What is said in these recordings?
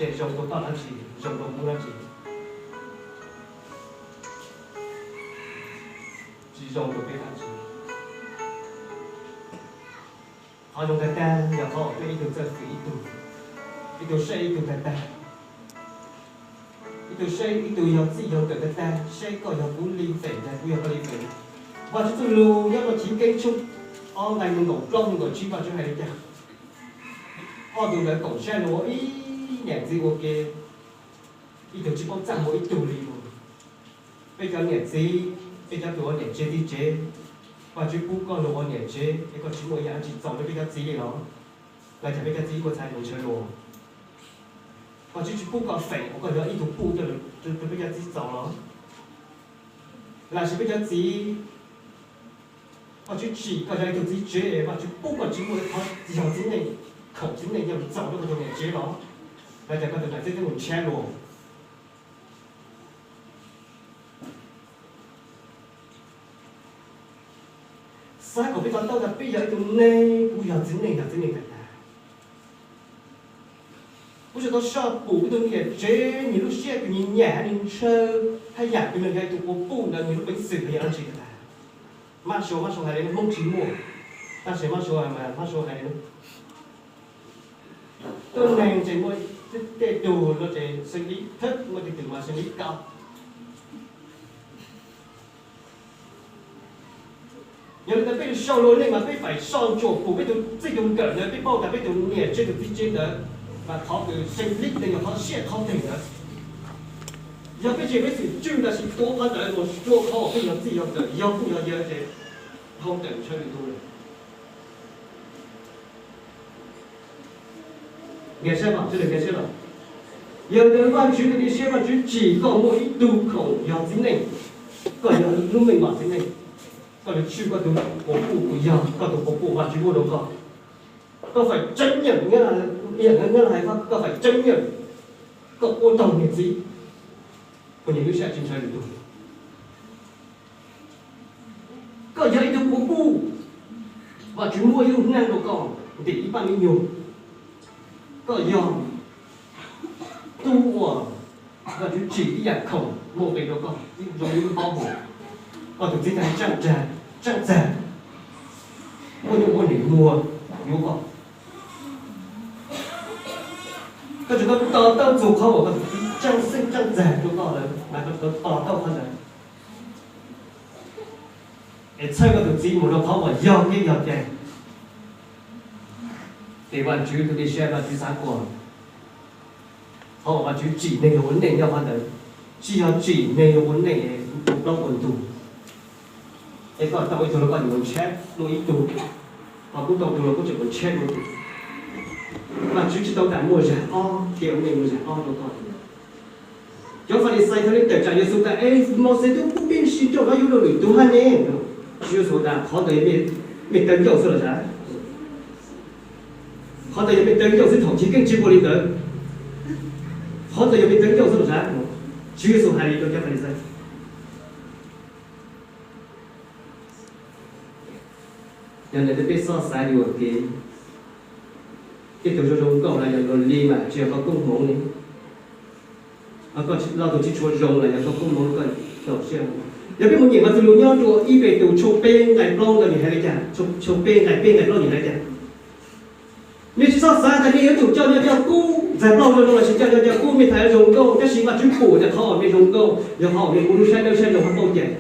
Ces zoo rau koj dab tsi, zoo rau kuv dab tsi? Tsis zoo rau peb dab tsi. Qhov zoo tag tag yog qhov uas peb ib tug txawj fwm ib tug, ib tug saib ib tug tag tag, ib tug saib ib tug yog txij yog nkawm tag tag, saib koj yog kuv li feem, kuv yog koj li feem. Vajtswv txuj lus nyob rau Chiv Keeb tshooj ob nqai nees nkaum plaub nees nkaum tsib, Vajtswv hais li cas? Ob tug ntawd koom siab los ua ib niam txiv ua ke, ib tug tsis paub txaj muag ib tug li. Peb cov niam txiv, peb cov tus ua niam tsev txiv tsev, Vajtswv pub koj los ua niam tsev es koj tsis muaj ib yam dab tsi txaus rau peb cov txiv li los? Los cas peb cov txiv ua txhais tus ntshaw luag? Vajtswv tsis pub koj feem uas koj yog ib tug puj rau peb cov txiv txaus los? Los sis peb cov txiv, Vajtswv tsim koj yog ib tug txiv tsev, Vajtswv pub koj tsis muaj qhov yog txiv neej, khoom txiv neej yog txaus rau koj tus niam tsev los? Los cas koj tus niam tsev twb mus ntshaw luag? Xav kom peb to taub tas peb yog ib tug neeg, kuv yog txiv neej, yog txiv neej tag tag. Kuv tsis tau soj pum kuv tus niam tsev, nws lub siab kws nws nyam, nws ntshaw, haj yam kws nws yog ib tug quas puj ntawd nws lub peev xwm yog dab tsi tag tag. Mab Suav, Mab Suav hais li no, Hmoob tsis muaj, tab sis Mab Suav, Mab Suav hais li no, tuab neeg tseem muaj tej tug no ces xeeb li thawb, muaj tej tug mas xeeb li kaum. Yog li ntawd peb sau lus neej mas peb faim soj ntsuam pum peb tus txij tus nkawm ntawd, peb paub tas peb tus niam tsev tus txiv tsev ntawd mas qhov kws xeeb li ntawd yog qhov siab qhov teeg ntawd. Yog peb tseg peb xwm tswj tam sim tuav qhov ntawd mus rua qhov uas peb yog txij yog nkawm, yog kuj yog yawg ces dhau tawm ntshaw lwm tus lawm. Nkag siab los, sawv daws nkag siab los. Yog li ntawd Vajtswv tus cia siab, Vajtswv tsim koj muaj ib tug khoom yog txiv neej, koj yog lub meej mom txiv neej, koj yuav tswj koj tus quas puj, koj yog koj tus quas puj, Vajtswv muab rau koj. Koj faim tseeb nyeem, ib yam li hais koj faim tseeb nyeem, koj ua tau niam txiv, koj niam lub siab tsis ntshaw lwm tus. Koj yog ib tug quas puj, Vajtswv muab ib lub neej rau koj ntim ib pab me nyuam. Koj yog tug uas Vajtswv tsim ib yam khoom muaj nqis rau koj zoo li lub pob hwm. Koj tus txiv tsev tseem txag, muaj nyuj muaj nees muag yuav koj. Koj tsis tau to taub txog qhov uas koj tus txiv tseem xeeb tseem txag rau koj lawm, mas koj tsis tau to taub qhov ntawd. Es txhawb koj tus txiv mus rau qhov uas yog kev yog cai. Ces Vajtswv tus cia siab, Vajtswv xav kom qhov uas Vajtswv tsim neeg los ua neej nyob qhov ntawd, tsis yog tsim neeg los ua neej ua plaub ua ntug. Es koj tau ib tug los koj yuav mus ntshaw luag ib tug, ho kuj tau tug los kuj tseem mus ntshaw luag tus. Vajtswv tsis tau tas muaj zag ob, kev ua neej muaj zag ob rau koj. Cov Falixais thiaj li tawm tsam Yexus tas, es Mauxes twb pub peb sib nrauj hlob yug rau lwm tus hab ne. Tswv Yexus tas, qhov ntawd yog mej taw ncauj xwb los sav? Qhov ntawd yog mej taw ncauj xwb, thaum chiv keeb tsis ua li ntawd. Qhov ntawd yog mej taw ncauj xwb los sav? Tswv Yexus hais li rau cov Falixais. Yog li ntawd peb xob xav yuam kev, tej tug zoo zoo nkauj los yog luag li mas tsis yog koj koob hmoov li. Koj los tus tsis tshua zoo los yog koj koob hmoov koj txaus siab. Yog peb mus nyeem Vaj Ntxwg Lus nyob rau ib Petus tshooj peb nqai plaub no nws hais li cas, tshooj peb nqai peb nqai plaub nws hais li cas? Nws tsis txhob xav tas nej yuav tsum coj nyob coj kub ntxais plaub zoo zoo los sis coj nyob coj kub mej txhais zoo nkauj, tab sis Vajtswv pum tas qhov uas mej zoo nkauj yog qhov uas mej muaj lub sab dawb sab zoo hab paub cai.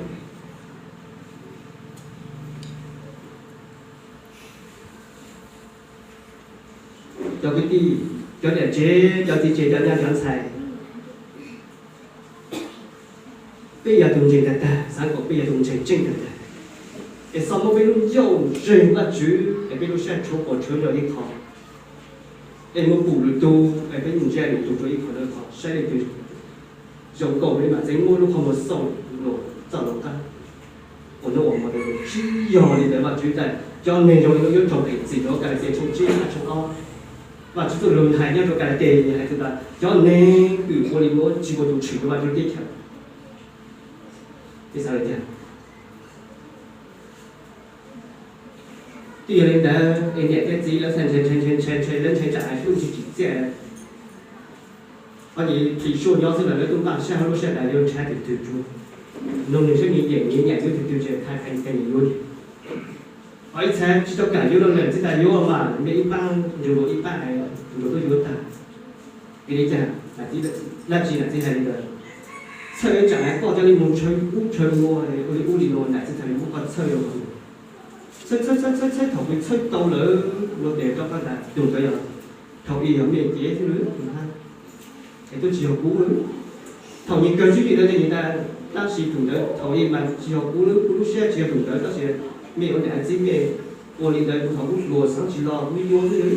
Cov kwv tij, cov niam tsev, cov txiv tsev, cov nyab cov ntxhais, peb yog tus ntseeg tag tag, xav kom peb yog tus ntseeg tseeb tag tag, es xob muab peb lub ncauj zeeg Vajtswv es peb lub sab tshuav quas tshuav nrog ib qho, es mus pum lwm tus es peb ntsia lwm tus rau ib qho rau ib qho, saib leej twg zoo nkauj peb mam txeev muab lub qhov muag xauj luag txoj lus qab. Ua hnub ua hmo tsis yog li ntawd, Vajtswv tas cov neeg zoo li no yuav raug qev txim rau Kalatias tshooj tsib tshooj ob. Vajtswv txoj lus hais nyob rau Kalatias hais tias cov neeg uas ua li no tsis ua tus tshwm rau Vajtswv teb chaws. Peb xav li cas? Twb yog li ntawd es niam thiab txiv lawv txhaj ntshe ntshe ntshe ntshe lawv ntshe tsam hais hlub tsis tsim txiaj. Ces phim suaj nyob xwb los lawv tuaj npaj sab hauv lub sab tas yuav nrhav tus twg tuaj, nug nws saib nws yeem nws nyiam yuav tus twg ces thaiv thaiv nws yuav. Ho ib txhia tsis tau kam yuav no lawm txij tas yuav mas nws ib pab nrug ib pab, nrug tuaj yuav tag. Vim li cas? Dab tsi nam txiv hais li ntawd? Txhawj tsam hais koj coj li mus ntshaw ub ntshaw nua, ua li ub li no nam txiv txhais li muab koj txhawj. Txhawj txhawj txhawj txhawj thaum kuv txhawj tau lawm no ces rov qab tas tus ntawd yog, thaum i yog mej cev thiab lawm, es twb tsis yog kuv. Thaum nyias kawg tswv yim ntawd ces nyias tas, tab sis tus ntawd thaum i mas tsis yog kuv, kuv lub siab tsis yog tus ntawd, tab sis mej ua niam txiv mej ua li ntawd kuv thaum kuv hluas xeeb tsis los kuv yuav xwb.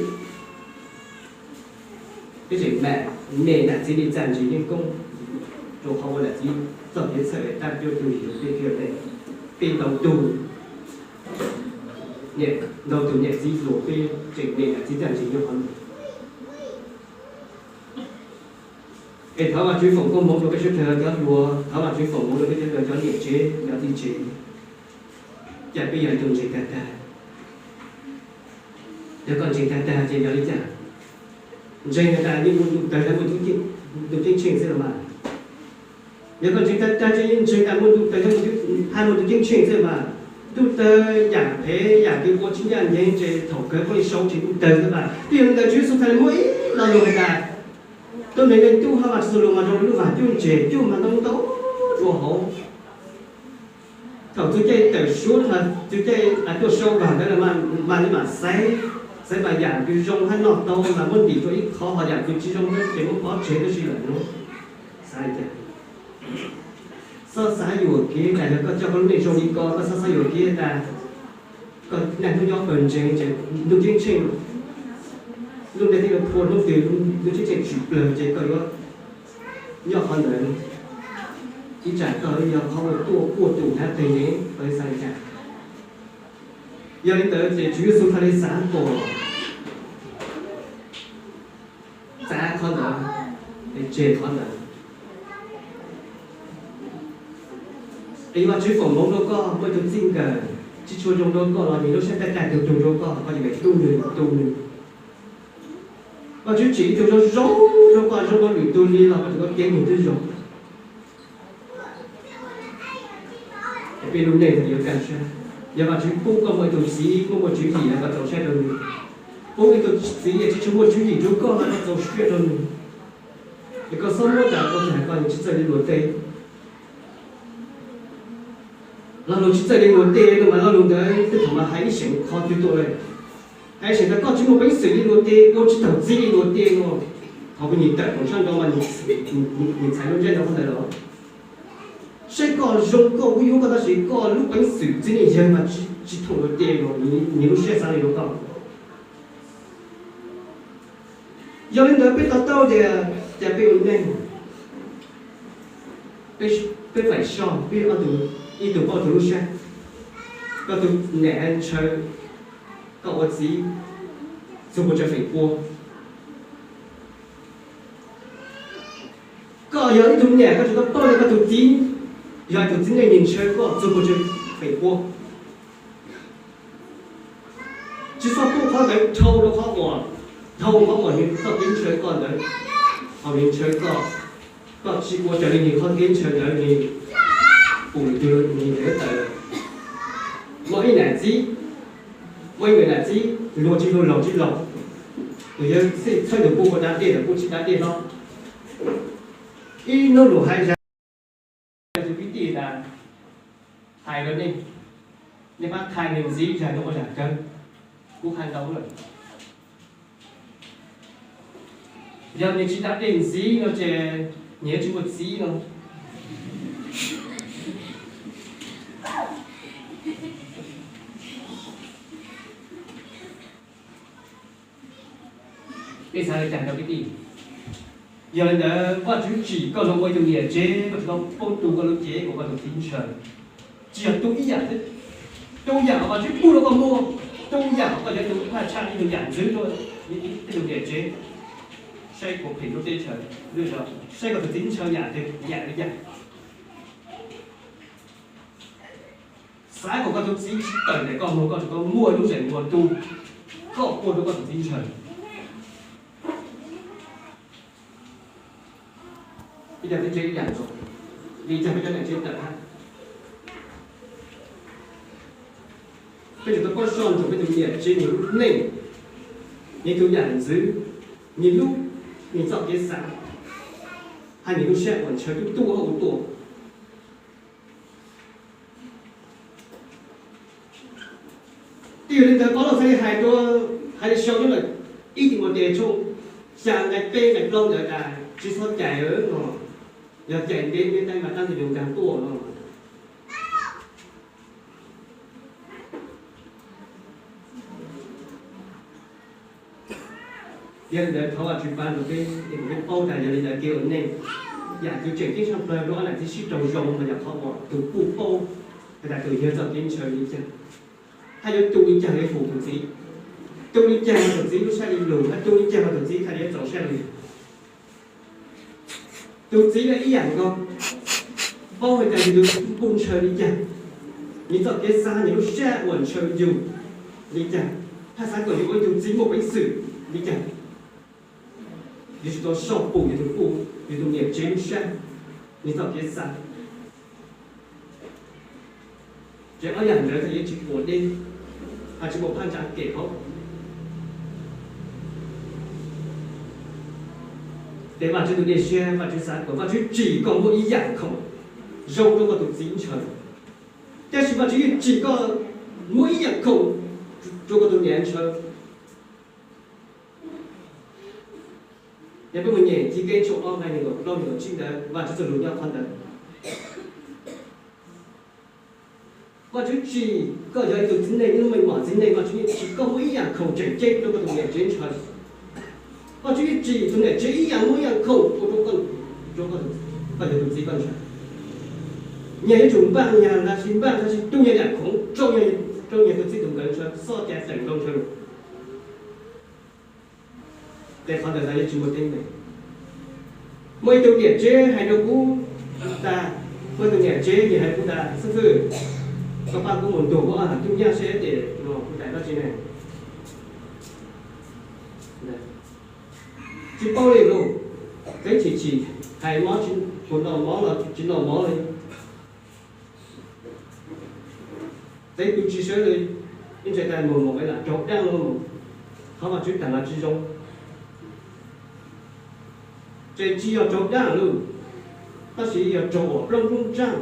Tab sis mej nam txiv li txaj ntsis yeej koob rau qhov ua nam txiv txoj kev txhawj tab cuab cuj yim rau peb thiab ne. Peb ntau tug, ntau tus niam txiv hluas peb tseem mej nam txiv txaj ntsis nyob qhov no. Es thov Vajtswv foom koob hmoov rau peb sawv daws cov hluas, thov Vajtswv foom hmoov rau peb sawv daws cov niam tsev cov txiv tsev, cas peb yog ib tug ntseeg tag tag. Yog koj ntseeg tag tag ces yog li cas? Ntseeg tag tag yeej muaj ntuj tawg thiab muaj ntuj ceeb tsheej xwb los mas. Yog koj ntseeg tag tag ces yeej ntseeg tas muaj ntuj tawg thiab muaj ntuj ceeb tsheej xwb mas. Ntuj tawg yam phem yam twg ua tsis ncaj ncees ces thaum kawg koj li sau tsis ntuj tawg xwb mas. Twb yog li ntawd Tswv Yexus txhais li muaj ib lo lus hais tas, tuab neeg yeej tub hab vas tsis txuas lus mas zoo li lub vas cuj ntses cuj mas ntau ntau dua hauv. Thaum txug caij tawm suab, txug caij tuaj sau vas ntawd mas li mam xaiv, xaiv mas yam twg zoo hab noj tau mas muab ntim rua ib qho, ho yam twg tsis zoo ces muab pov tseg tib si lawm no. Xav li cas? Xob xav yuam kev tas yog koj coj koj lub neej zoo li ko, koj xob xav yuam kev tas koj neej hnub nyob kawg ntseeg ces ntuj ceeb tsheej, lub neej twb yuav phua hnub twg ntuj ceeb tsheej tshwm plawg ces koj yuav nyob qhov ntawd. Ib tsam koj yog qhov uas tuaj kuaj tus hab teg ne, koj xav li cas? Yog li ntawd ces Tswv Yexus txhais li xav kom txav qhov ntawd, tseg qhov ntawd. Es Vajtswv foom hmoov rau koj muaj ib tug txij nkawm tsis tshua zoo rau koj los nws lub siab tag tag tug tug rau koj, koj yuav tu nws tu nws. Vajtswv tsim ib tug zoo zoo rau koj, zoo rau lwm tug li los koj tseem kev nws twb zoo. Es peb lub neej yuav kaj siab, yog Vajtswv pub koj muaj ib tug txiv muaj muaj tswv yim los koj txaus siab rau nws. Pub ib tug txiv tsis tshua muaj tswv yim rau koj los koj txaus siab rau nws. Es koj xob muab tas koj tsis hais koj tsis txawj li luag tej. Lo lus tsis txawj li luag tej no mas lo lus ntawd twb thaum mas hais ib seem qhov twg tuaj lawm. Hais ib seem tas koj tsis muaj peev xwm li luag tej, ua tsis tau txiv li luag tej no. Thaum kuv nim tawm koom sab nrau mas nim txhais lub ntsiab rau qhov ntawd los, saib koj zoo koj ua yuav koj tab sis koj lub peev xwm txiv neej yawg mas tsis thooj luag tej no, nws lub siab xav li luag tej. Yog li ntawd peb to taub tias, cas peb ua neej, peb faim soj, peb ob tug, ib tug paub tug lub siab, koj tus niam ntshaw koj ua txiv, txug puas tsawg feem pua? Koj yog ib tug niam koj tsis tau paub tias koj tus txiv yog tus txiv neej nws ntshaw koj, txug puas tsawg feem pua? Tsis txhob pub qhov ntawd dhau rau qhov uas, dhau qhov uas nws txoj kev ntshaw koj ntawd, ho nws ntshaw koj, koj tsis ua raws li nws qhov kev ntshaw ntawd nws pum lwm tus nws tawm. Muaj ib nam txiv, muaj ib nam txiv luag tsis luag laug tsis laug, nws yawg txhawj nws pub ua dab dej los pub tsis dab dej hlob. Ib hnub luag hais zaj, tus kwv tij tas, hais rau nej, nej pab thaij nws ntxiv zaj no ua zaj kawg, kuv hais ntau lawm. Yog nws tsis dab dej ntxiv no ces nws yuav tsis muaj txiv no. Peb xav li cas rau kwv tij? Yog li ntawd Vajtswv tsim koj los ua ib tug niam tsev, koj tsis tau paub tu koj lub cev uas koj tus txiv ntshaw. Tsis yog tu ib yam, tu yam uas Vajtswv pub rau koj muaj, tu yam uas koj yuav tus thaj tsam ib tug yam ntxwv rau ib tug niam tsev. Saib puas phem lub teb chaws, saib koj tus txiv ntshaw yam twg yam li cas. Xav kom koj tus txiv tsis tawm ntawm koj mus, koj tseem tau muaj lub zeem muaj tu, koj ua rau koj tus txiv ntshaw. yam txiv tsev ib yam nkaus, vim cas peb cov niam tsev tawm hab? Peb tsum tau paub soj ntsoov peb tus niam tsev nws lub neej, nws tus yam ntxwv, nws lub, nws txoj kev xav, hab nws lub sab uas ntshaw tub tub ua tuaj. Twb yog li ntawd Paulus thiaj li hais rau, hais li sau nyob ntawm ib Timautes tshooj xya nqai peb nqai plaub ntawd tas tsis txhob cais no, yog cais ntev ntev tas mas tab ntawd yuav nkag tuaj no. Yog li ntawd thov Vajtswv pab rau peb es kom peb paub tas yog li ntawd kev ua neej, yam tseem ceeb tshaj plaws rau ob niam txiv sib raug zoo mas yog qhov uas tus puj paub has tas tus yawg txoj kev ntshaw li cas, hab yuav tu li cas yuav fum tus txiv, tu li cas tus txiv lub sab li lug, hab tu li cas tus txiv txhaj li yuav txaus sab lug. Tus txiv yog ib yam nkaus, paub has tas yus tus puj ntshaw li cas, nws txoj kev xav, nws lub sab uas ntshaw yus li cas, hab xav kom yus ua ib tug txiv muaj peev xwm li cas. Yus tsum tau soj pum yus tus puj, yus tus niam tsev lub sab, nws txoj kev xav. Ces ob yam ntawd txhaj yuav tsis quas deb, hab tsis muaj phab ntsa kem hauv. Ces Vajtswv tus dej siab, Vajtswv xav kom Vajtswv tsim koj muaj ib yam khoom zoo rau koj tus txiv ntshaw, tab sis Vajtswv yeej tsim koj muaj ib yam khoom rau koj tus niam ntshaw. Yog peb mus nyeem Chivkeeb tshooj ob nqai nees nkaum plaub nees nkaum tsib ntawd, Vajtswv txoj lus nyob qhov ntawd. Vajtswv tsim koj yog ib tug txiv neej, ib lub meej mom txiv neej, Vajtswv yeej tsim koj muaj ib yam khoom tseem ceeb rau koj tus niam tsev ntshaw. Vajtswv yeej tsim tus niam tsev ib yam muaj ib yam khoom ua rau koj, rau koj, koj yog tus txiv koj ntshaw. Nyag yuav tsum npaj nyag, tab sis npaj tab sis tu nyag yam khoom rau, rau nyag tus txiv tus nkawm ntshaw, xob cai teem rau ntshaw. Ces qhov ntawd xav yuav tsis muaj teeb meem. Muaj ib tug niam tsev hais rau kuv tas, muaj ib tug niam tsev nws hais kuv tas, Xib Fwb, koj pab kuv mus ntuas kuv ob tug nyab seb ces no kuv tas dab tsi ne. Tsis paub li lauj, peb chim chim hais mob, kuv noj mov los tsis noj mov li. Teb kuv tsis sawv li, ib ntsis tas mus mus es lam raug dab los mus, qhov Vajtswv tas los tsis zoo. Ces tsis yog raug dab lawm, tab sis yog raug uas plaub nruab nraj.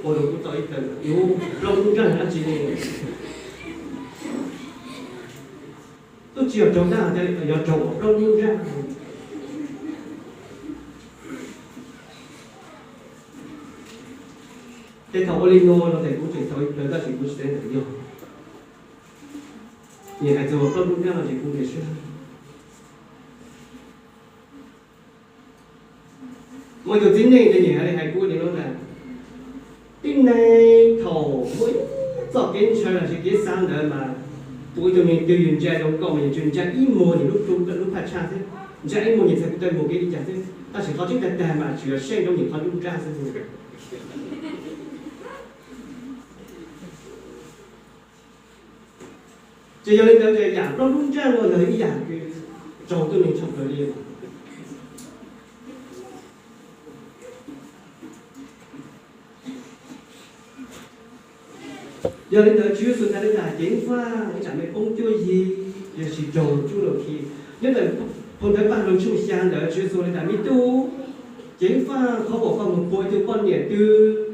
Ua rau kuv tau ib plaub nruab nraj dab tsi ne. Twb tsis yog raug dab, yog raug uas plaub nruab nraj. Ces thaum ua li no no ces kuv tseem tau ib plaub, tab sis kuv tsis teb ntawm yog. Nws hais txog plaub nruab nraj no ces kuv nkees siab. Muaj ib tug txiv neej ces nws hais li hais kuv li no tas, tib neeg thaum muaj ib txoj kev ntshaw los sis kev xav ntawd mas, ua ib tug neeg twg yus ntsia rau nkauj mas yus tsum ntsia ib muag nws lub, lub phaj tshaj xwb, ntsia ib muag nws txhais tes taw mus kev li cas xwb, tab sis qhov tseeb tag tag mas tsuas yog saib rau nws qhov nruab nraj xwb. Ces yog li ntawd ces yam plaub nruab nraj no yog ib yam raug tuab neeg tshaj plaws li. Yog li ntawd Tswv Yexus txhais tau tas ceev faj ib tsam me poob cuab yig, yog tsis raug tsuj lug khi. Nyob ntawm phau ntawv Paj Lug tshooj xya ntawd Tswv Yexus hais tas, me tub, ceev faj qhov uas koj mus puag ib tug poj niam twg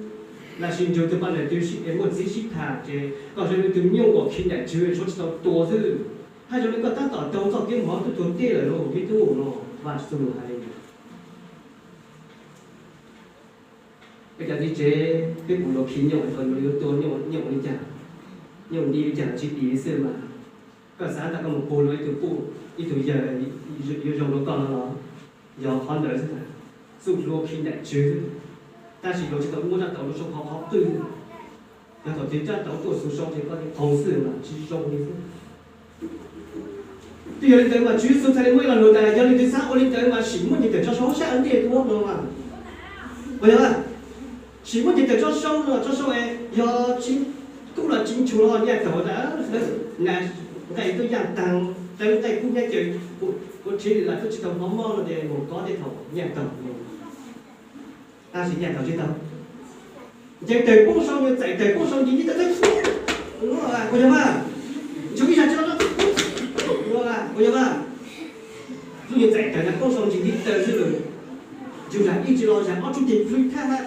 los sis nrug tus poj niam twg es muaj txiv sib tham ces koj zoo li tus nyuj uas khi daim tswv suav tsis tau tua xwb, hab zoo li koj tab tom taug txoj kev mov tuaj tuag deb lawm lauj me tub no. Vajtswv txoj lus hais li ntawd. Peb cov txiv tsev peb pum luag khi nyuj, qhov yuav tua nyuj, nyuj ua li cas, nyuj di li cas los tsis di li xwb mas. Koj xav tas koj mus puag luag ib tug puj ib tug yawg yuav zoo rau koj no los, yog qhov ntawd xwb, txuj luag khi daim tswv xwb, tab sis luag tsis tau muab rab tauv rau saum qhov qhov qwj. Yog thaum twg rab tauv tuaj xuv saud ces koj qaug xwb mas tsis zoo li xwb. Twb yog li ntawd mas Tswv Yexus txhais li muaj ib lo lus tas yog leej twg xav ua li ntawd mas sim muab nyias tawm tso saud sab ntiaj teb no mas. Puas yog? Sim muab nyias tawm tso saud no, tso saud es yog tsis kub los tsis nchuav los nyias tawm tas, nqaij tuaj yaj taag, Tawv nqaij kub hnyav ces kuv tsev li las twb tsis tau hloov mob no ces mus kov tej thaum nyaj taug, tab sis nyaj taug tsis tau. Nceev taws poob saud, nyuag txaim taws poob saud ntsis tib taw xwb, ua yog mas, ntshe ib zag tsis los, ua yog mas, lub nyuag txaim taws na poob saud ntsis tib taw xwb los, ntshe zag ib tsis los zag ob tug tes plhws thab hab,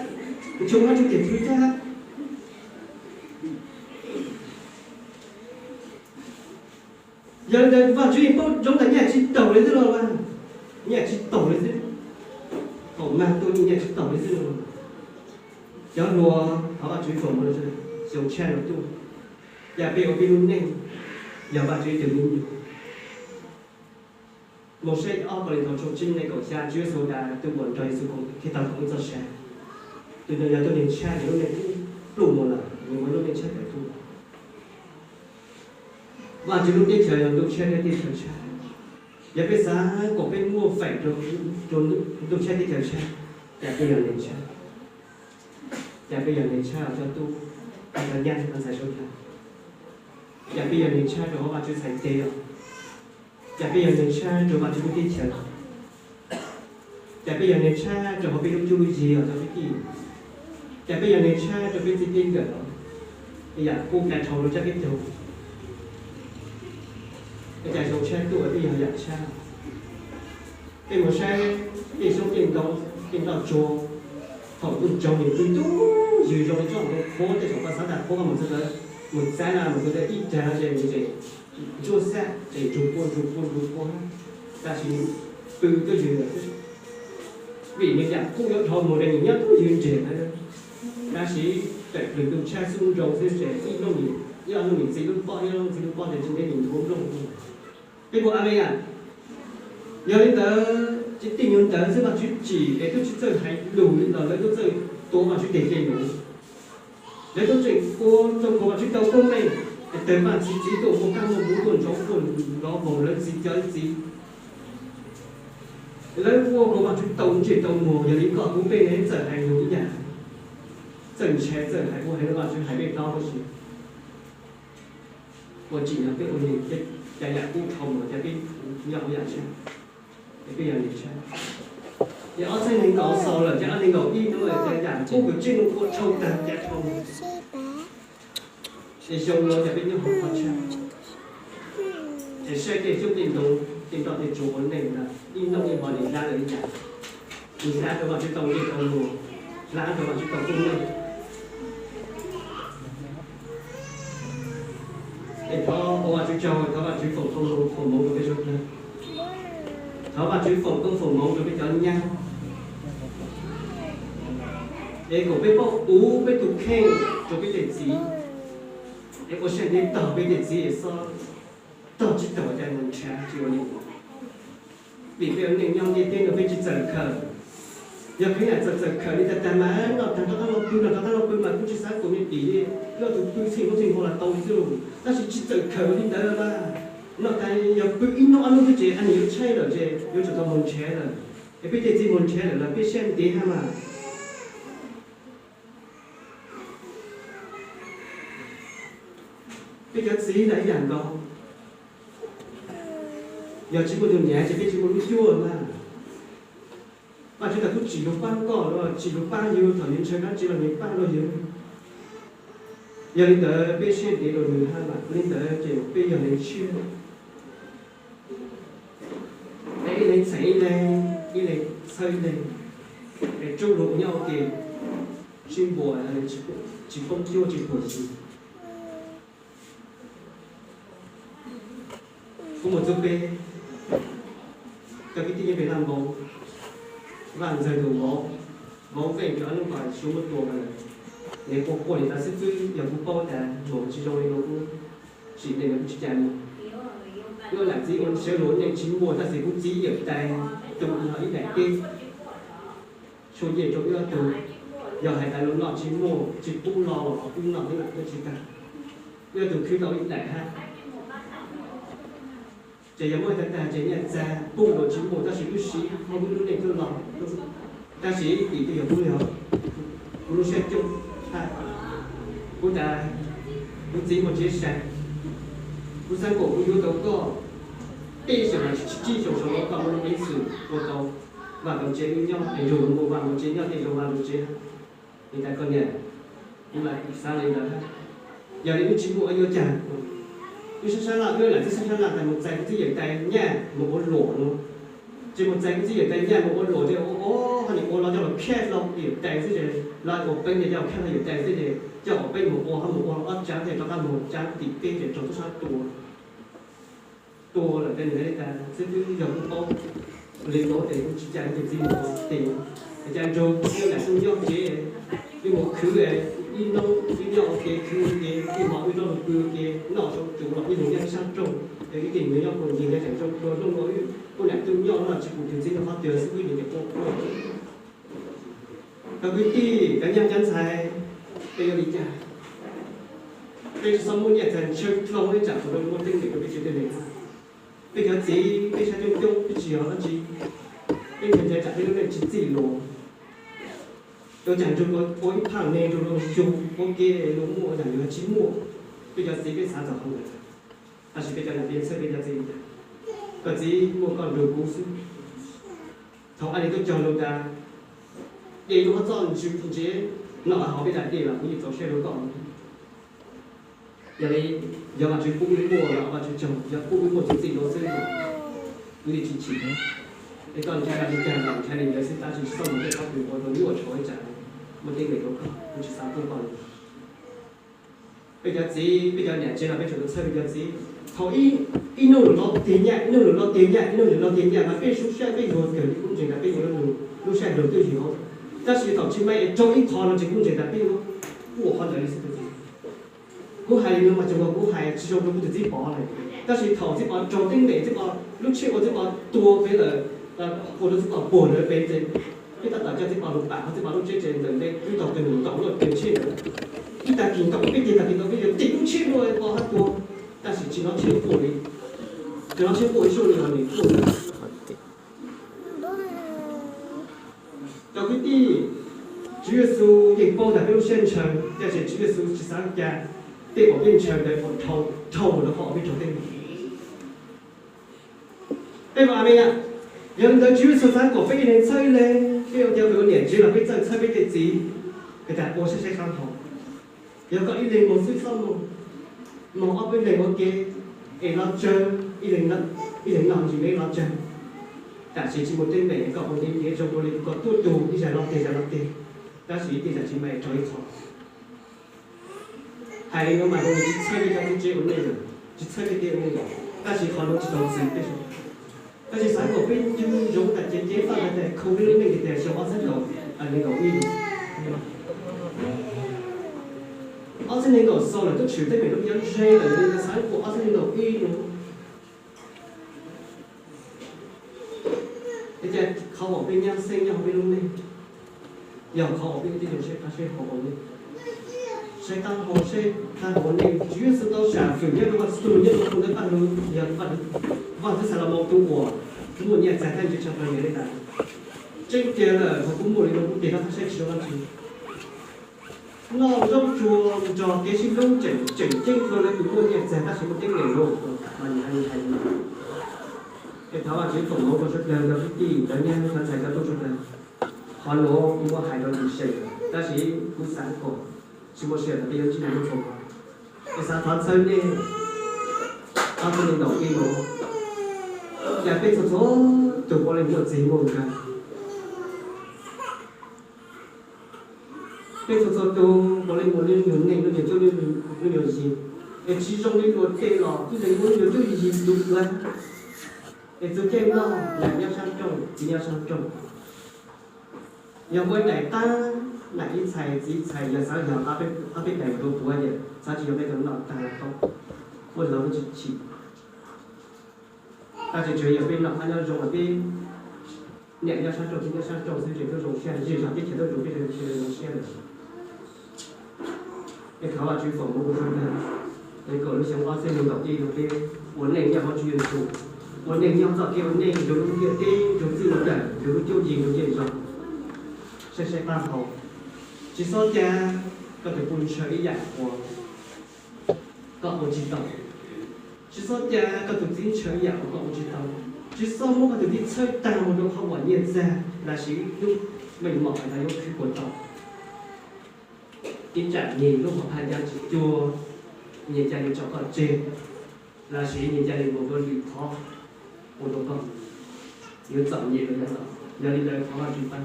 ntshe ob tug tes plhws thab hab. Yog li ntawd Vajtswv yeej paub zoo tas nyaj tsis taug li xwb los, nyaj tsis taug li xwb, thaum mag tuaj nyaj tsis taug li xwb. Cov hluas, thov Vajtswv foom hmoov, xyoo tshaj no tuaj, yam peb ua peb lub neej yog Vajtswv ib tug me nyuam. Mus saib ob Kauleethaus tshooj tsib nqe kaum xya, Tswv Yexus tas tus uas nrog Yexus koom Khetos koom ib txoj sia, tus ntawd yog tus neeg tshaj, nws lub neej pluj mus lawm, nws muaj lub neej tshaj tawm tuaj. Vajtswv lub teb chaws yog ntuj tshaj thiab teb chaws tshaj. Yog peb xav kom peb muaj feem rau ntuj tshaj teb chaws tshaj, cas peb yog neeg tshaj? Cas peb yog neeg tshaj coj tuaj? Cov nyab ntxhais sawv daws, cas peb yog neeg tshaj rau Vajtswv txhais tes os? Cas peb yog neeg tshaj rau Vajtswv lub teb chaws? Cas peb yog neeg tshaj rau hauv peb lub cuab lub yig os cov kwv tij? Cas peb yog neeg tshaj rau peb txij peb nkawm os? Yam qub kav dhau rau tsab peb caug, cas xyoo tshaj tuaj peb yog yam tshaj? Peb mus saib tej xyoob tej ntoo, tej nroj tsuag, thaum ntuj tsaus nws pw tub ywg zoo li tsob ntoo qhuav, tej zaum koj xav tas qhuav koj mus txog ntawd, mus txav na mus txog ntawd ib dag ces nws tseem ntsuab xab ces ntsug pua ntsug pua ntsug pua, tab sis nws pw tub ywg lawm xwb. Vim nws yam qub yuav dhau mus ces nws nyob tub ywg ntseg na. Tab sis tawm plhws ntuj tshab xub nroo xwb ces ib hnub, ib ob hnub nws txi lub pob, ib ob hnub txi lub pob ces tsis ntev nws nthuav nplooj. Peb puas a me a? Yog li ntawd ces tej nyuag ntawd xwb Vajtswv tsim es twb tsis txawj hais lus li los lawv twb txawj tuav Vajtswv tes ce lus. Lawv twb tseem ua rau kom Vajtswv tau koob meej, es tawg paj txi txiv tuaj muaj kab muaj npua tuaj ntsauv tuaj nrov voog lawv txiv cov txiv. Lawv ua kom Vajtswv tau ntsej tau muag, yog li koj kuv peb ne txawj hais lus ib yam, txawj ntshai txawj hais ua hais rau Vajtswv hais peb plaub huv si. Ua tsim nyog peb ua neeg cas yam qub dhau mus cas peb nyob ua yam tshaj, es peb yog neeg tshaj. Ces ob txhiab nees nkaum xaus lawm ces ob nees nkaum ib hnub lawm ces yam qub kwv tij mus ua dhau tag cas dhau mus, es xyoo no cas peb nyob hauv qhov tshaj. Es saib tej xyoob tej ntoo, tej nroj tej tsuag ua neej ntag, ib hnub ib hmo nws hlab lawm ib yam. Nws hlab rau Vajtswv tau ntsej tau muag, hlab rau Vajtswv tau koob meej. Es thov ua Vajtswv tsaug, thov Vajtswv foom koob foom hmoov rau peb sawv daws. Thov Vajtswv foom koob foom hmoov rau peb cov nyab, es kom peb paub puv peb tus kheej rau peb tej txiv, es ua siab ntev tog peb tej txiv es xob tog tsis tau cas mus nrhav tsis ua li. Vim peb ua neej nyob ntiaj teb no peb tsis txawm khawm. Yog khwv yam txawm txawm khawm li tag tag mas noj tag rov qab los pw, noj rov qab los pw mas kuj tsis xav kom me dim li, noj tus pw txheej hnub txheej hmo los tau li xwb. Tab sis tsis txawm khawm li ntawd mas noj tag yog pw ib hnub ob hnub xwb ces a nws yuav tshaib lawm ces yuav tsum tau mus nrhav lawm. Es peb tej txiv mus nrhav lawm los peb siab ntev hab mas. Peb cov txiv na ib yam nkaus, yog tsis muaj tus niam ces peb tsis muaj lub cuab mas. Vajtswv tas kuj tsim lus pab koj los tsim lus pab yus, thaum yus ntshaw dab tsi los nws pab rau yus. Yog li ntawd peb siab ntev rau nws hab mas, li ntawd ces peb yog neeg tshiab. Es ib leeg txheem ib leeg, ib leeg txhawb ib leeg, es tub lug nyob ua ke, sib npuas, tsis poob cuab tsis puag yig. Kuv mus txug peb cov kwv tij nyob pem Laj Npoo, Vaj Ntxawg tus vauv, vauv Veej cov lub pas Suav muab tua lawm, nws quaj quaj li tas xwb xwb, yog kuv paub tas mus tsis zoo li no kuv sim neej no kuv tsis cas li. Wb lam txiv ua sawv lug neej tsis muaj tab sis kuv txiv yawm tais tu no ib daim teb, tshuaj ncej rau wb ob tug. Yog hais tas lug noj tsis muaj tsis pub lo los kuv noj teb los kuv tsis tag. Wb ob tug khwv tau ib daim hab. Ces yog muab tag tag ces nyaj txag pub los tsis muaj tab sis wb siv muab wb lub neej tuaj los. Tab sis tim twg yog kuv, yog kuv lub siab coob hab. Kuv tas kuv txiv muaj tsev sai, kuv xav kom kuv yuav tau koj, Tej xyoo los tsib xyoos saum no koj muaj lub peev xwm ua tau, vam hauv tsev wb nyob, es nrug luag muaj vam hauv tsev nyob, tej zoo vam hauv tsev. Li ntawd koj niam, kuv lam xav li ntawd. Yog li wb tsis muaj yuav cas, wb sab sab laj, wb lam txib sab sab laj tas mus txais kuv txib yawm tais nyaj mus ua luam no. Ces mus txais kuv txib yawm tais nyaj mus ua luam ces ua ua ho nim ua los coj los phiaj hlo yawm tais xwb ces, los ua peeb ces coj phiaj hlo yawm tais xwb ces coj ua peeb mus ua ho mus ua ob tsab ces rov qab mus tsab tim peb ces rau tub sab tua. Tua lawm ces nws hais li cas xwb twb yog kuv paub li no ces kuv tsis cais tus txiv mus tes, es cas nrog wb lam tuaj nyob tsev, wb mus khwv, wb nyob, wb nyob ua ke khwv ua ke, wb mov wb noj pw ua ke, noj tau tsuv los wb mus nyob sab nraud, es wb tus me nyuam nyob puag ncig nyob tseem zoo dua, zoo dua wb kuj lam tuaj nyob no tsis pum tus txiv no qhov twg xwb wb nim tias ua ua. Cov kwv tij, cov nyab cov ntxhais, peb yuav li cas? Peb tsis txhob muab nyiaj txais ntshaw dlhau ib tsam thaum no muaj teeb meem rau peb tsev tej me. Peb cov txiv peb saib coob coob peb tsis yog dab tsi, peb ntshai ntshai tsam peb lub neej tsis txij luag. Yuav tsam nrug luag ua ib phaaj neeg nrug luag xyug ua ke, luag muaj ua yam yuav tsis muaj. Peb cov txiv peb xav txog qhov ntawd, tab sis peb cov niam peb txhawj peb cov txiv li cas? Koj txiv muaj koj nrug kuv xwb. Thaum Aib Leeg tuaj cog lus tas, de lub qhov txoj ntsev no hauv peb tas de los kuv yeej txaus siab rau koj. Yog li, yog Vajtswv pub wb muaj los Vajtswv cog, yog pub wb muaj txij txij luag xwb los wb yeej tsis chim. Es koj ntshai li cas los ntshai li ntawd xwb, tab sis tsis txhob mus tej qhov twg ua rau nyuaj tshuav ib tsam muaj teeb meem rau koj, kuv tsis xav pub koj li. Peb cov txiv, peb cov niam tsev los peb tseem txhawj peb cov txiv. Thaum ib, ib hnub lawm los tiag nyaj, ib hnub lawm los tiag nyaj, ib hnub lawm los tiag nyaj mas peb sub sab peb yuav kawg li kuv ntseeg tas peb yuav lub, lub sab nraud twb yog. Tab sis thaum tsis meej es raug ib qho no ces kuv ntseeg tas peb yuav ua qhov ntawd li xwb. Kuv hais li no mas tseem ua kuv hais tsis zoo rau kuv tus txiv Pov lawm, tab sis thaum txiv Pov raug teeb meem, txiv Pov lub tsheb ua txiv Pov tuag pem lawm, ua rau txiv Pov puag lawm pem ces peb tab tom coj txiv Pov mus pam hauv txiv Pov lub tsheb ces ntawm ntej wb tau kawg nkaus ntaus lub tsheb ntawd. Ib tag kis ntaus peb tag kis ntaus peb yuav tig lub tsheb luaj Pov hab tuag, tab sis tsis hnov tsheb quaj li, tsis hnov tsheb quaj ib suab li los nws quaj. Cov kwv tij, Tswv Yexus yeej paub tas peb lub siab ntshaw, tab sis Tswv Yexus tsis xav cas tej uas peb ntshaw ntawd kom dhau, dhau rau qhov peb raug teeb meem. Peb ua me na, yog li ntawd Tswv Yexus xav kom peb ib leeg txhawb ib leeg, peb ua cov uas ua niam tsev los peb txawj txhawb peb tej txiv, es tas ua saib saib qab hau. Yog koj ib leeg moog xwb txhob moog, moog ob peb leeg ua ke, es los tsawg, ib leeg, ib leeg noj ntsis me los tsawg. Tam sim tsis muaj teeb meem, koj ua ntev ntev zoo dua li koj tuaj tug ib zag los teg zag los teg, tab sis tej zag tsis meej raug ib qho. Hais li no mas zoo li tsis txhawj peb cov tub tsev ua neej lawm, tsis txhawj peb tej ua neej lawm, tab sis qhov nuav tsis tau txwv peb. Tab sis xav kom peb ncu ntsoov tas cev cev faj tas khau peb lub neej tias xyoo ob txhiab nees nkaum ib, ob txhiab nees nkaum xaus lawm twb tshwm teeb meem rau peb cov ntseeg lawm, xav kom ob txhiab nees nkaum ib no, es cas qhov uas peb nyab xeeb nyob hauv peb lub neej, yog qhov uas peb ua tib zoo saib qab saib hau ua neej, saib qab hau saib qab hau ua neej. Tswv Yexus tau sam fwm nyob rau Vaj Ntxwv Tus nyob rau hauv ntawd Paj Lug, yog Vaj Ntxwv Xalumoos tus uas muaj nyiaj txag thaj ntse tshaj plaws yog li ntawd. Tseeb tiag lawm, thaum kuv muaj li no kuv tig rov qab saib tsis zoo dab tsi. Noj zaub tsuag nrog kev sib hlub tseem, tseem ceeb dua li tus muaj nyiaj txag tab sis muaj teeb meem lauj, mas nws hais li hais li. Es thov Vajtswv foom hmoov rau sawv dlawg cov kwv tij cov nyab cov ntxhais cov tub sawv dlawg. Qhov nuav kuv muab hais rau tus seem, tab sis kuv xav kom tsis muaj sia tas peb yuav ntsib nws lub tshua. Es xav thov txhawb nej, ob txhiab nees nkaum ib no, cas peb txhua txhua tus puav leej muaj txij muaj nkawm. Peb txhua txhua tus puav leej muaj lub nyuag neej, lub nyuag cuab, lub nyuag yig, es tsis zoo li luag tej los ib leeg muaj lub nyuag cuab yig tus dua. Es txug caij noj, nam nyob sab nraud, txiv nyob sab nraud. Yog muaj daim qab, nam ib txhais txiv ib txhais, yog xav yog qab peb daim nkaus puav ces xav tsis yog peb tau noj tag lawm tau, muaj lawv lub tsis chim. Tab sis tsuas yog peb noj qab nyob zoo los peb niam nyob sab nraud txiv nyob sab nraud xwb ces twb zoo siab, zej zog teb chaws twb zoo peb zoo siab lawm. Es thov Vajtswv foom hmoov rau sawv dlawg, es kom lub xyoo ob txhiab nees nkaum ib no peb ua neej nyob hauv Tswv Yexus, ua neej nyob txoj kev ua neej nrug lub ntiaj teb, nrug txij nrug nkawm, nrug lub cuab yig nrug zej zog, saib saib qab hau. Tsis txhob ca koj tus pub ntshaw ib yam uas koj ua tsis tau. Tsis txhob ca koj tus txiv ntshaw yam uas koj ua tsis tau. Tsis txhob muab koj tus txiv txhawb tag mus rau qhov uas nyiaj txiag los sis lub meej mom uas yuav khwv puas tau. Ib tsam nyias lub hauv phaj ya tsis cuag, nyias ca li tso koj tseg, los sis nyias ca li mus ua lwm qhov ua rau koj yuav txom nyem los yog los. Yog li ntawd thov Vajtswv pab,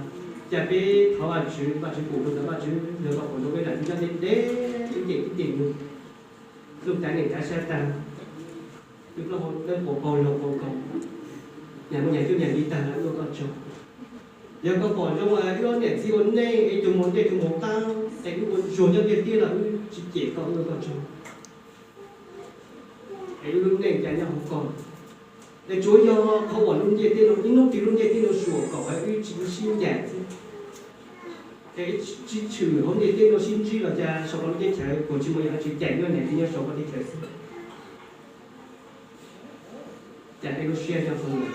ca peb thov Vajtswv, Vajtswv pum rau ntawm Vajtswv nrog koj pum rau peb daim txiv nyob deb deb ib ncem ib ncem yug, lub cav neej cav sab tag, lub plaub hau dawb paug paug lug paug nkaus, nyag muaj nyag cuab nyag li tag lawm, ua koj tsaug. Yog koj pom zoo wb ob niam txiv ua neej es tus mus dej tus mus qab es wb ua ntsuag nyob ntiaj teb los wb tsis cem koj, ua koj tsaug. Es wb lub neej ca nyob hauv koj, es tsuav yog qhov uas lub ntiaj teb no, ib hnub twg lub ntiaj teb no suam kom wb tsis sib ncaim xwb. Es tsis tshwm hauv ntiaj teb no sib ntsib los cas saum koj lub teb chaws kuj tsis muaj yam dab tsi, cas nyob niam txiv nyob saum koj teb chaws xwb. Cas peb lub siab nyob qhov ntawd,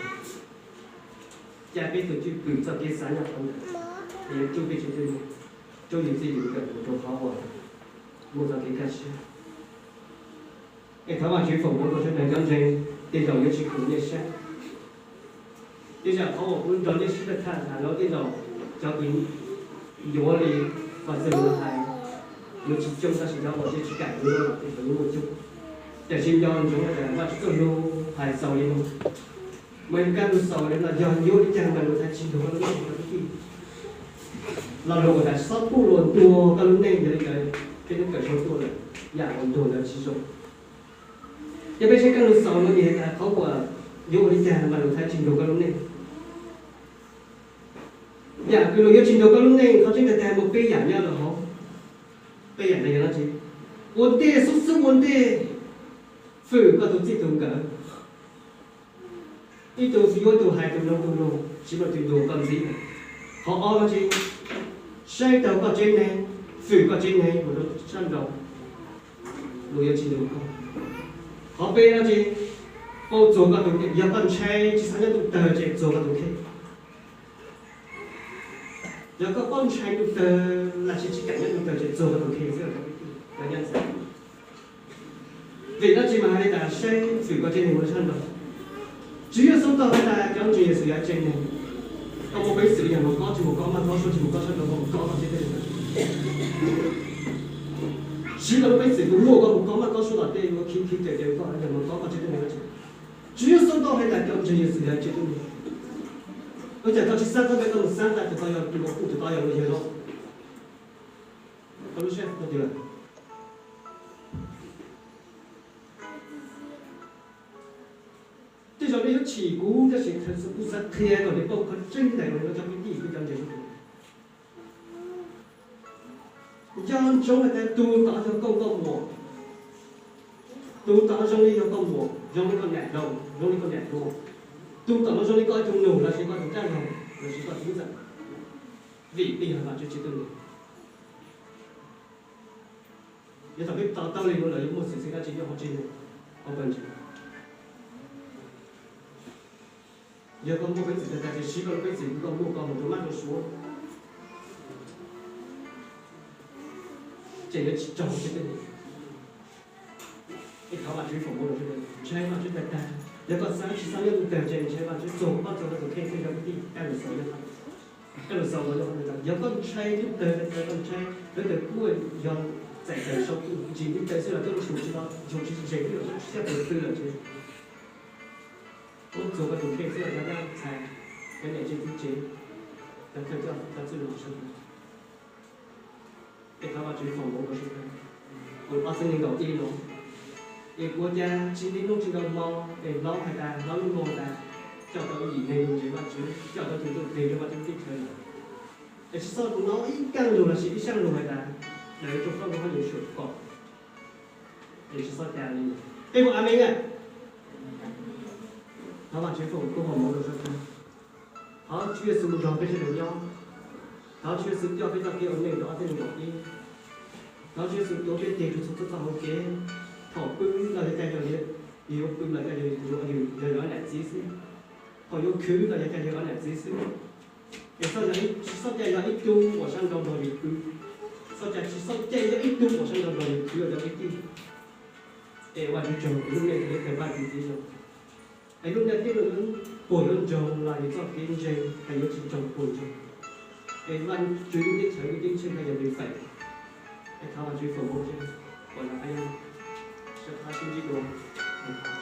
cas peb tus cwj pwm txoj kev xav nyob qhov ntawd, es yuav rub peb tsev neeg, rub yus txij yus nkawm mus rau qhov uas muaj txoj kev kaj siab. Es thov Vajtswv foom hmoov rau sawv daws cov ntseeg, tej zaum yuav tsis khoom nej sab. Tej zaum qhov uas kuv nrog nej sib tham tham no tej zaum cov kws yuav li Vaj Xwm Lus hais, yuav tsis coob, tab sis cov uas tsis kam yuav los tej zaum yuav muaj coob. Tiam sis nco ntsoov tias Vajtswv txoj lus hais xaus li no, mas kab lus xaus li no yog yuav li cas mas lus txhais tsis ntuag koj lub neej, cov kwv tij. Lo lus uas tas xob pub luag ntuag koj lub neej yog li ntawd, peb twb kawm sau tuaj lawm, yam uas ntuag ntawd tsis zoo. Yog peb saib kab lus xaus no ces tas qhov uas yuav ua li cas mas lus txhais tsis ntuag koj lub neej. Yam kws luag yuav tsis ntuag koj lub neej qhov tseeb tiag tiag muaj peb yam nyob rau hauv. Peb yam ntawd yog dab tsi? Ua ntej, xub xub ua ntej, fwm koj tus txij tus nkawm. Ib tug yuav ib tug hais tus noog tus noog, siv luag tus ntuag koj ntxiv. Qhov ob dab tsi? Saib taus koj tsev neeg, fwm koj tsev neeg mus rau sab nraud, luag yuav tsis ntuag koj. Qhov peb dab tsi? Paub txuag koj tus kheej, yog koj ntshai tsis xav nyob ntuj tawg ces txuag koj tus kheej. Yog koj paub ntshai ntuj tawg los sis tsis kam nyob ntuj tawg ces txuag koj tus kheej xwb, cov nyob ntxhais. Vim dab tsi mas hais li tas saib fwm koj tsev neeg mus rau sab nraud. Tswv Yexus tau hais tas cov ntseeg Yexus yog tsev neeg. Koj muaj peev xwm yog mus kob tsis mus kob maj kob suab tsis mus kob sab nraud, koj mus kob koj tsev neeg. Siv koj lub peev xwm tus muaj koj mus kob maj kob suab tom tej ua khib khib caws caws koj yog mus kob koj tsev neeg dab tsi. Tswv Yexus tau hais tas cov ntseeg Yexus yog tsev neeg. Ua cas koj tsis xav koj ntawd koj mus xav tas tus tau yog tus kuj tus tau yog luag yawg los? Koj lub siab no tias tej zaum nej yuav chim kuv tab sis kuv xav qhia kom nej paub qhov tseeb ntawm no cov kwv tij thiab cov ntseeg. Nco ntsoov hais tias tus tom yog koj koj muam, tus tom zoo li yog koj muam, zoo li koj niam laus, zoo li koj niam hluas, tus tom no zoo li koj ib tug nus los sis koj tus dab laug los sis koj tus ntxhais, vim peb yog Vajtswv tsev neeg. Yog thaum peb to taub li no lawm yuav muaj xwm txheej dab tsi nyob hauv tsev neeg, hauv pawg ntseeg? Yog koj muaj peev xwm tag tag ces siv koj lub peev xwm koj muaj koj mus rau maj rau suav, ces yuav tsis raug tsev neeg. Ib thov Vajtswv foom hmoov rau sawv daws, ntshai Vajtswv tag tag. Yog koj xav tsis xav nyob ntuj tawg ces ntshai Vajtswv txuag koj txuag koj tus kheej xwb, cov kwv tij. Kab lus xaus no, kab lus xaus no yog, yog koj ntshai ntuj tawg tag tag, koj ntshai lawv tawg kuj yog txais tawg sau kuj ntsis ntuj tawg xwb los koj ntshai tsis tau, ntshai tsis ntseeg twb yog siab pw pw lawm ces muab txuag koj tus kheej xwb los cov nyab ntxhais, cov niam tsev txiv tsev, cov thawj coj cov txwj laug sawv daws. Es thov Vajtswv foom hmoov rau sawv daws. Kuv ob txhiab nees nkaum ib no, es kuv ua cas tsis nti hnub tsis nkaus hmo, es hnov hais tas, hnov lub nug tas, coj tau ib yim neeg mus ntseeg Vajtswv, coj tau tus ntuj plig rau Vajtswv teb chaws lawm. Es tsis txhob hnov ib kab lus los sis ib zaj lus hais tas, daws rau koj ua hauj lwm suam kom, es tsis txhob cas li. Peb ua amees na. Thov Vajtswv foom koob foom hmoov rau sawv daws. Thov Tswv Yexus nrog peb sawv daws nyob. Thov Tswv Yexus coj peb txoj kev ua neej rau ob txhiab nees nkaum ib. Thov Tswv Yexus tuav peb tig rau txhua txoj hauv kev. Thaum pw los yog cas yog, yuav pw los cas yog, yog ob niam txiv xwb. Thaum yuav khwv los yog cas yog ob niam txiv xwb. Es txhob, tsis txhob cas yog ib tug uas sab nraud nrog yus pw, txhob cas, tsis txhob cas yog ib tug uas sab nraud nrog yus khwv, cov kwv tij. Es Vaj Tswv tsaug es lub neej thiaj li khaws Vaj Tswv txiv zoo. Es lub neej twb puas yuav ntsoog los yus txoj kev ntseeg es yuav tsis ntsoog puas ntsoog. Es Vaj Tswv lub teb chaws lub ceeb tsheej no yog nws feem. Es thov Vaj Tswv foom hmoov tseg, kom lawv sib ntsib dua.